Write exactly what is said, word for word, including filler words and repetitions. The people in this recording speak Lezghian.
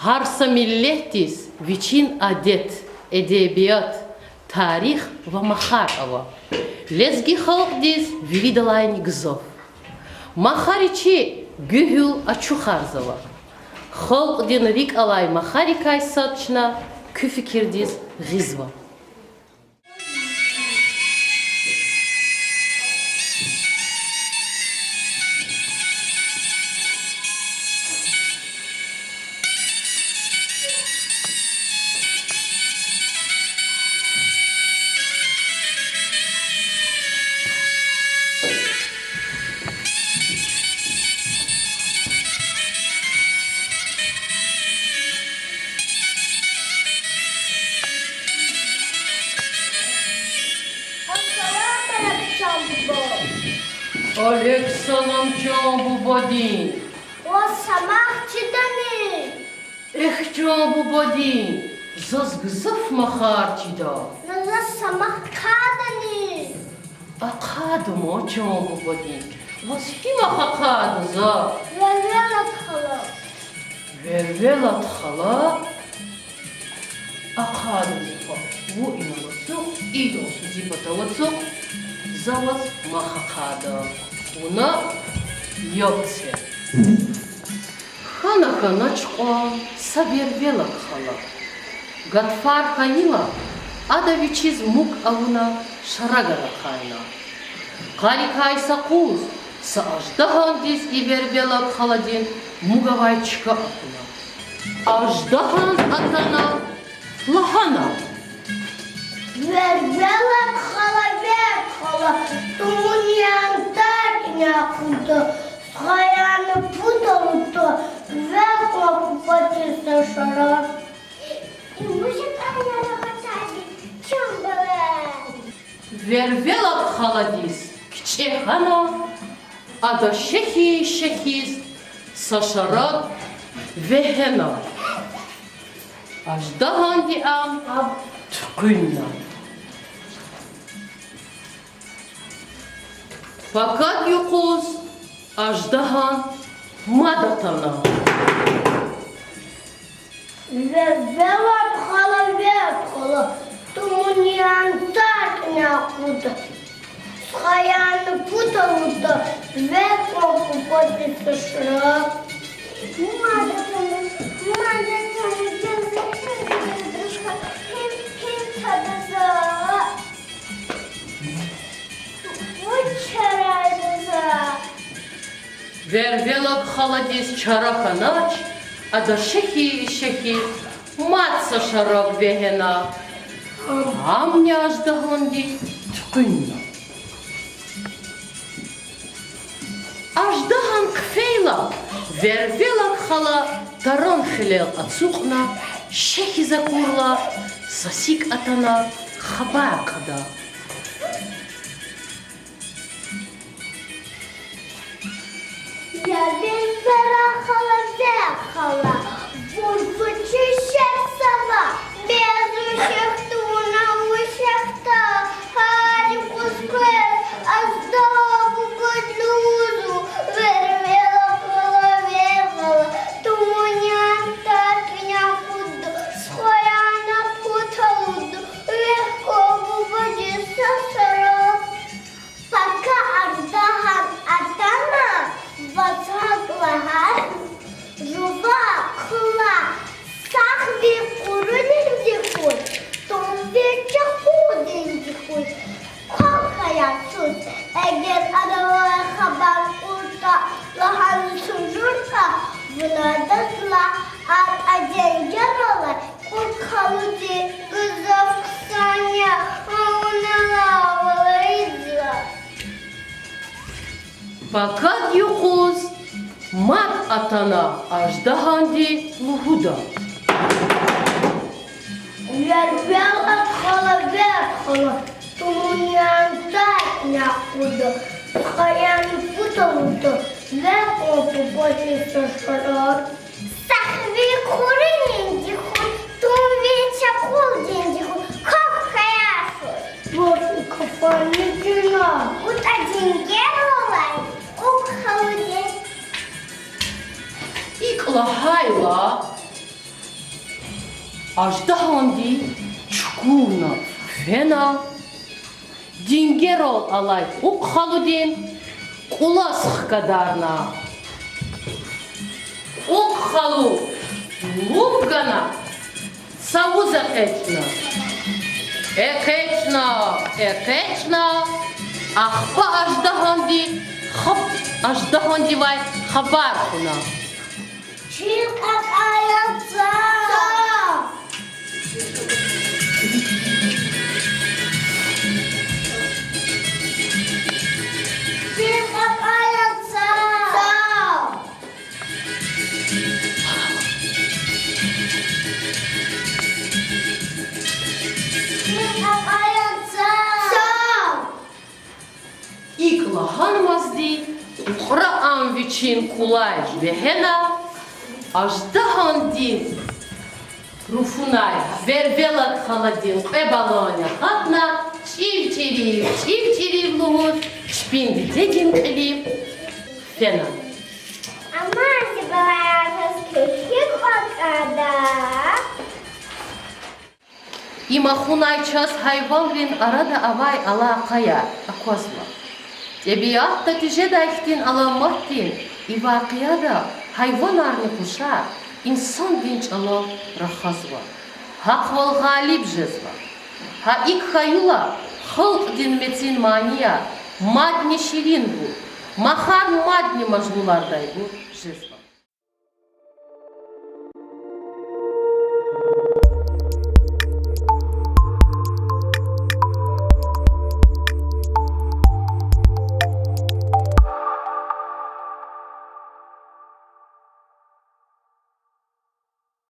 Гьар са миллетдиз вичин адет, эдебият, тарих ва махар ава. Лезги халкьдиз виридалайни гзаф. Махари чи гуьгьуьл ачухарзава. Халкьдин рикӀ алай махарикай сад чна куь фикирдиз гъизва. Ассаламу алейкум, чан буба. Алейк салам, чан бубадин. Ваз самагъ чидани? Эхь, чан бубадин, заз гзаф махар чида. За, заз самагъ ахъайдани? Ахъайда ман, чан бубадин. Ваз гьи мах ахъайда за? Вервелад хала. Вервелад хала? Ахъайда зи хва. Вун инал ацукь, идалди зи патав ацукь, за ваз мах ахъайда. Вуна яб це. Хьана-хьанач кьван са вервелаг хала. Гатфар хьайила, ада вичиз муг авуна шарагар ахъайна. Къарикай са къуз са аждагьандиз и вервелаг халадин муг авай чка акуна. Аждагьан атана, лагьана: Вервелаг хала, вервелаг хала, тумун яна тар кӀаняй акъудда, стхаяна пуд алудда, векь кьван купатиз са шараб. Вуж ятӀани яргъатайди, чан бала? Вервелаг халадиз кичӀе хьана, ада шехьиз-шехьиз са шараб вегьена. Аждагьанди ам туькьуьнна. Пакад юкъуз аждагьан мад атана. Вервелаг хала, вервелаг хала, тумун яна тар кӀаняй акъудда, стхаяна пуд алудда, векь кьван купатиз са шараб. Мад атана, мад атана, гьим, гьим тада за. Вуч чара ийида за? Вервелаг халадиз чара хьанач, ада шехьиз-шехьиз мад са шараб вегьена. Амни аждагьанди туькьуьнна. Аждагьан хъфейла, вервелаг хала таран хилел ацукьна, шехьиз акурла, са сикӀ атана, хабар кьада. Я вервелаг хала, вервелаг хала, вун вучиз шехьзава? Бес вун шехьда, вуна вун шехьда, гьар юкъуз квез аждагьан бубади лугьузва. Вервелаг хала, вервелаг хала, тумун яна тар кӀаняй акъудда, стхаяна пуд алудда, векь кьван бубадиз са шараб. Пака аждагьан атана, ваз гьакӀ лагьана: жува, хъла, сагъ ви къуруниди хьуй, тум ви чакъудинди хьуй, квахь хьайи чӀавуз. Эгер адавай хабар кьуртӀа, лагьана сужуртӀа, вуна адаз лагь: атӀа женгер алай кьуд халуди гзаф хъсан я, вуна лагь, валай ийизва. Пакад юкъуз мад атана, аждагьанди лугьуда: Вервелаг хала, вервелаг хала, тумун яна тар кӀаняй акъудда, стхаяна пуд алудда, векь кьван бубадиз са шараб. Сагъ ви къурунинди хьуй, тум ви чакъудинди хьуй, квахь хьайи чӀавуз. Ваз и кафани чна. АтӀа женгер алай кьуд халуди. ИкӀ лагьайла, Аждагьанди чукурна фена, дингерал алай кьукь халудин кӀулаз хкадарна. КьукӀ халу лув гана, цавуз экъечӀна. ЭкъечӀна, экъечӀна, ахпа аждагьанди хаб-, аждагьандивай хабар кьуна. Чил кьакьаяр цав! Чил кьакьаяр цав! Чил кьакьаяр цав! ИкӀ лагьанмазди кьукьра ам вичин кӀулай вегьена, аждагьандин руфунай вервелаг халадин кьве балан акъатна, чӀив-чӀирив, чӀив-чӀирив лугьуз, чпин дидедин кьилив фена. Амма зи балаяр, заз куь хьикь кьван кӀанда. Им ахунай чаз гьайванрин арада авай алакъаяр аквазва. ТӀебиатда тежедай хьтин аламатдин и вакъиада гьайванарни къушар инсандин чӀалал рахазва, гьахъвал гъалиб жезва. Гьа икӀ хьайила, халкьдин мецин манияр мадни ширинбур, махар мадни мажлулардайбур жезва.